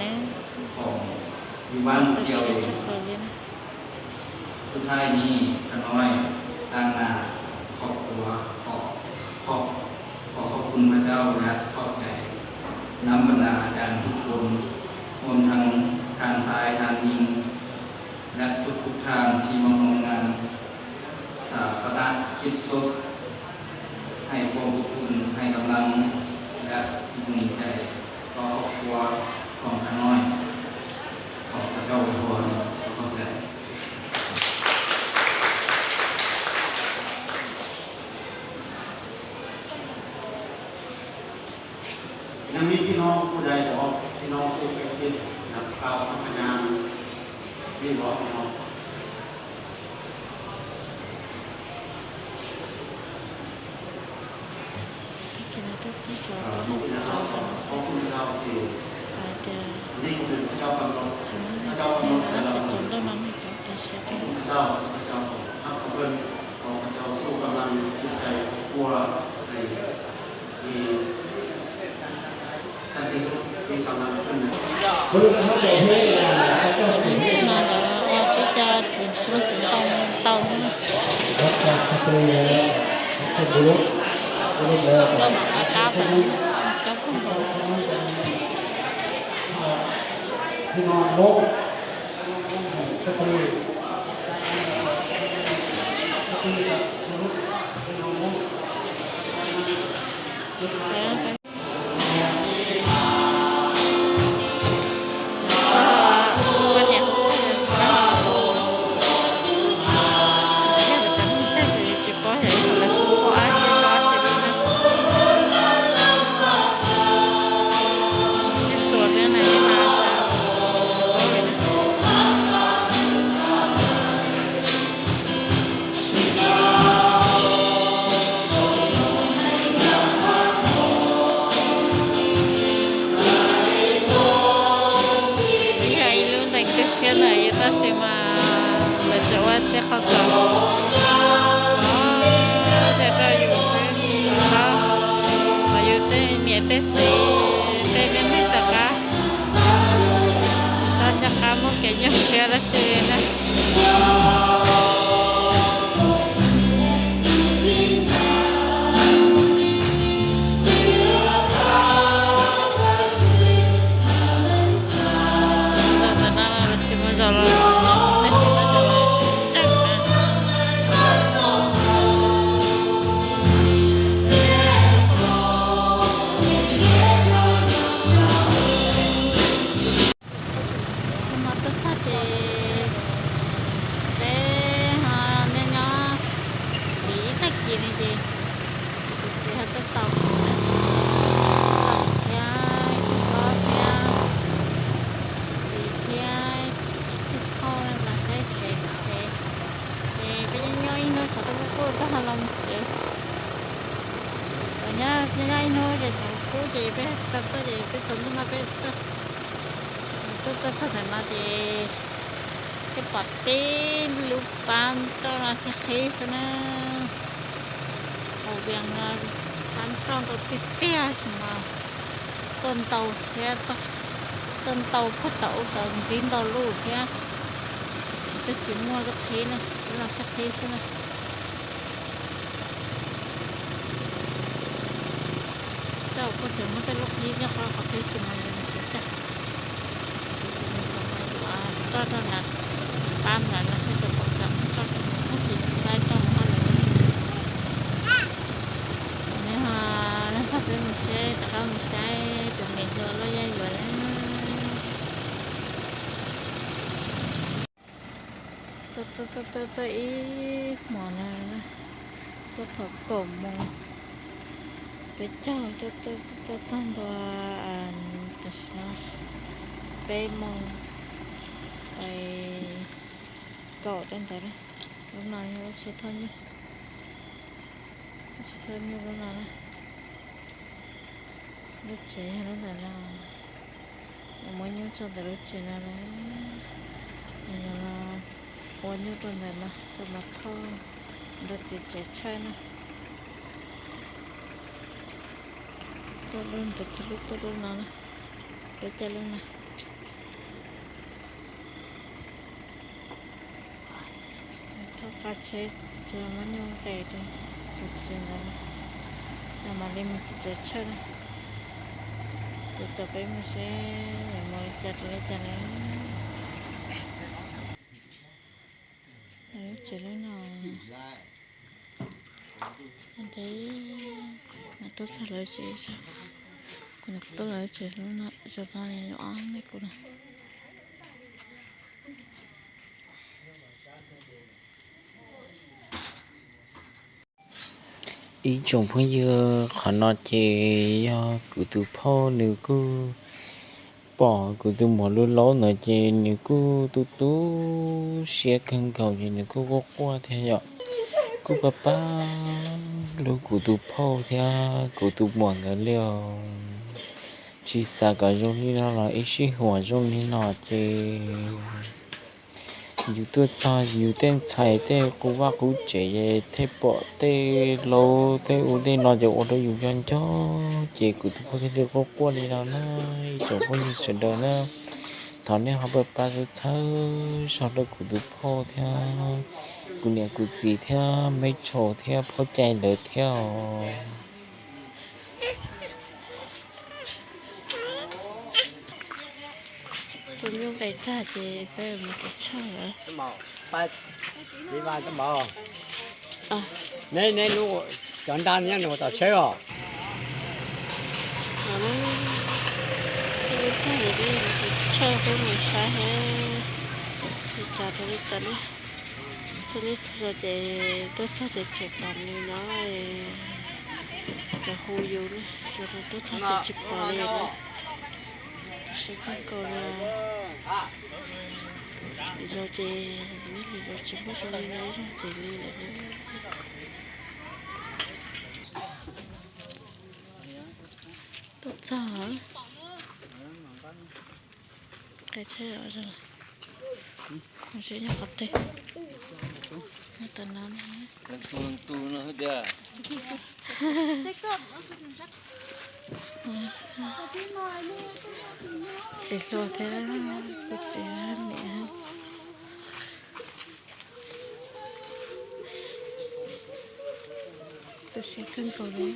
na. Tau siab tshaj plaws li na. Phút thai ni Kham Noi tag na, khov khuav, khov, khov, khov khov khun Phaj Tsawb, khov cai nab npam das a cas thub khun, mum thang, thang xais thang ying, nab thub khub thang thi mong mong ngan, xa pab nab khib xub, hais khov khub khun, hais kam lab, nab mus cai, khov khov khuav, khov Kham Noi, khov Phaj Tsawb ua khov, khov cai. Nam mi phi no khu dai bov, phi no khu kai xiab, nam khau thab kha nyam, phi bov phi no. Ces no tuaj txog cov tau no xwb, xav tias tsis muaj neeg, tab sis cov ntuj no neeg coob tiag siab. Hnub no lawv ua tib co txiv hmoob txiv ntoo tau na. Loj xav qab tau coob kawg nkaus. Yog ib lub ntees tu siab ntawm yus tab sis mas lawv tseem ua tej qhov txawv, o, coj rau yus xwb, o, yus tej niam tej txiv tej me neeg tom qab tsis txhob nco qab muab kev nyuaj siab dab tsi li na. Hnub no tuaj txog ces peb ho nyob nyob ib tag kis no ces kuv txiv ho tuaj tos kuv na, tos kuv thiab ib tug hlob thiab txiv thiab ib tug phauj los saib tsev tsev. Ces peb nyob nyob ib hnub tshav tuaj kub kub peb ho los mus tsev. Nyob nyob ib hnub ces tshav kub ces peb tsis tau tuaj ces peb tsaus ntuj no peb tuaj, tuaj tuaj txog ntawm no ces peb pom tib lub pab nroj no thiab qhib xwb na. Hauv Vias no pab nroj ntau tiag tiag tab sis mas tuaj ntau thiab, tuaj ntau puag tom ub tod ntsib ntau lub thiab. Twb tsis muaj lub qhib na, peb los thiab qhib xwb na. Tej zaum kuj tseem muaj tej lub qhib nyob qhov qhov qhib tab sis mas yus tsis tag. Tso rau nram, pab nram no seb tus pom kam tso rau mus hab ces laib tso mus hab lawm. Neb ho, neb pab peb mus seb, rov qab mus saib tus me hluas loj yaj yuav na. Tuaj, tuaj, tuaj, tuaj ib hmos no, tuaj thaum kaum moos peb caug, tuaj, tuaj, tuaj txog ntua tam sim no peb moos kaum rau ntawd na. Lub no yog lub tsheb thauj nyuj, lub tsheb thauj nyuj lub no na. Lub tsev yog lub ntawm no, muab nyuj tso ntawm lub tsev no na. Yog no ua nyuj rau ntawm no rau mas thauj nrog tim tsev tshawj na. Tuaj lub ntawd, tuaj lub, tuaj lub no na, peb caug lub no. Thauj qab tsheb, muab nyuj nqes rau tus tsev ntawd, no mam li mus tim tsev tshawj na. Ces tom peb mus seb yuav mus li cas rau li cas na. Lub tsev lub no, ntev, tuaj txog lawv tsev, kuv tuaj lawv tsev lub no, zaum no ob me kuv no. Ib tsoom phooj ywg, qhov no ces yog kuv tus phauj nws kuj pom kuv tus muam lub laub ntawd ces nws kuj tu tu siab kawg nkaus ces nws kuj quaj quaj thiab yom. Kuj pab pab hlub kuv tus phauj thiab kuv tus muam nkawd li os. Tsis xav kom zoo li no los ib sij huam zoo li no ces yus tuaj txog yus tej ntxhais tej qub vaj qub tsev thiaj pom tej laub tej ub tej no ces ua rau yus nco nco, ces kuv tus phauj thiaj li quaj quaj li no na. Ib tsoom phooj ywg sawv daws na, thov nej ho pab pab txhawb txhawb zog rau kuv tus phauj thiab kuv niam kuv txiv thiab Meb Tshau thiab Phauj Cai lawv thiab os. Tus nyuj nqis tag ces peb mus kev tshaj lawm. Neb, neb lub cov nraj nyob nws ua tom tsheb os. Lub tag lawm, kev tshaj peb mus saib li cas rau li cas na. Txhua niaj txhua zaus ces tuaj txog ces tseem pom nws no, tseem hu yus na, txhua zaus tuaj txog ces tsis pom li na. Siab kawg nkaus li. Lwm zaus ces, lwm zaus tsis muaj zoo li no ib zaug ces li lawm na. Tuaj txog, qe tsheb os, seb nyob qhov twg. Nyob tom no. Txiv hluas thiab kuv txiv niam. Tu siab kawg nkaus li.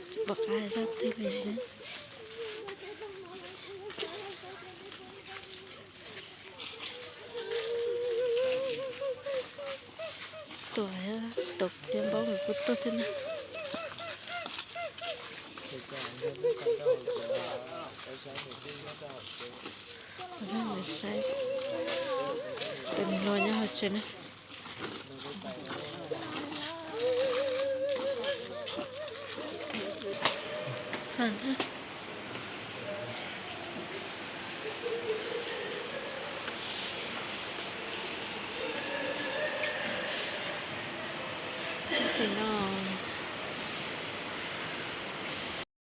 Tsis pom qab zaj twg li. Tuaj, tuaj tiab npaub kuv kuj tuaj thiab na. Saib tus niam hluas nyob hauv tsev na. Tim no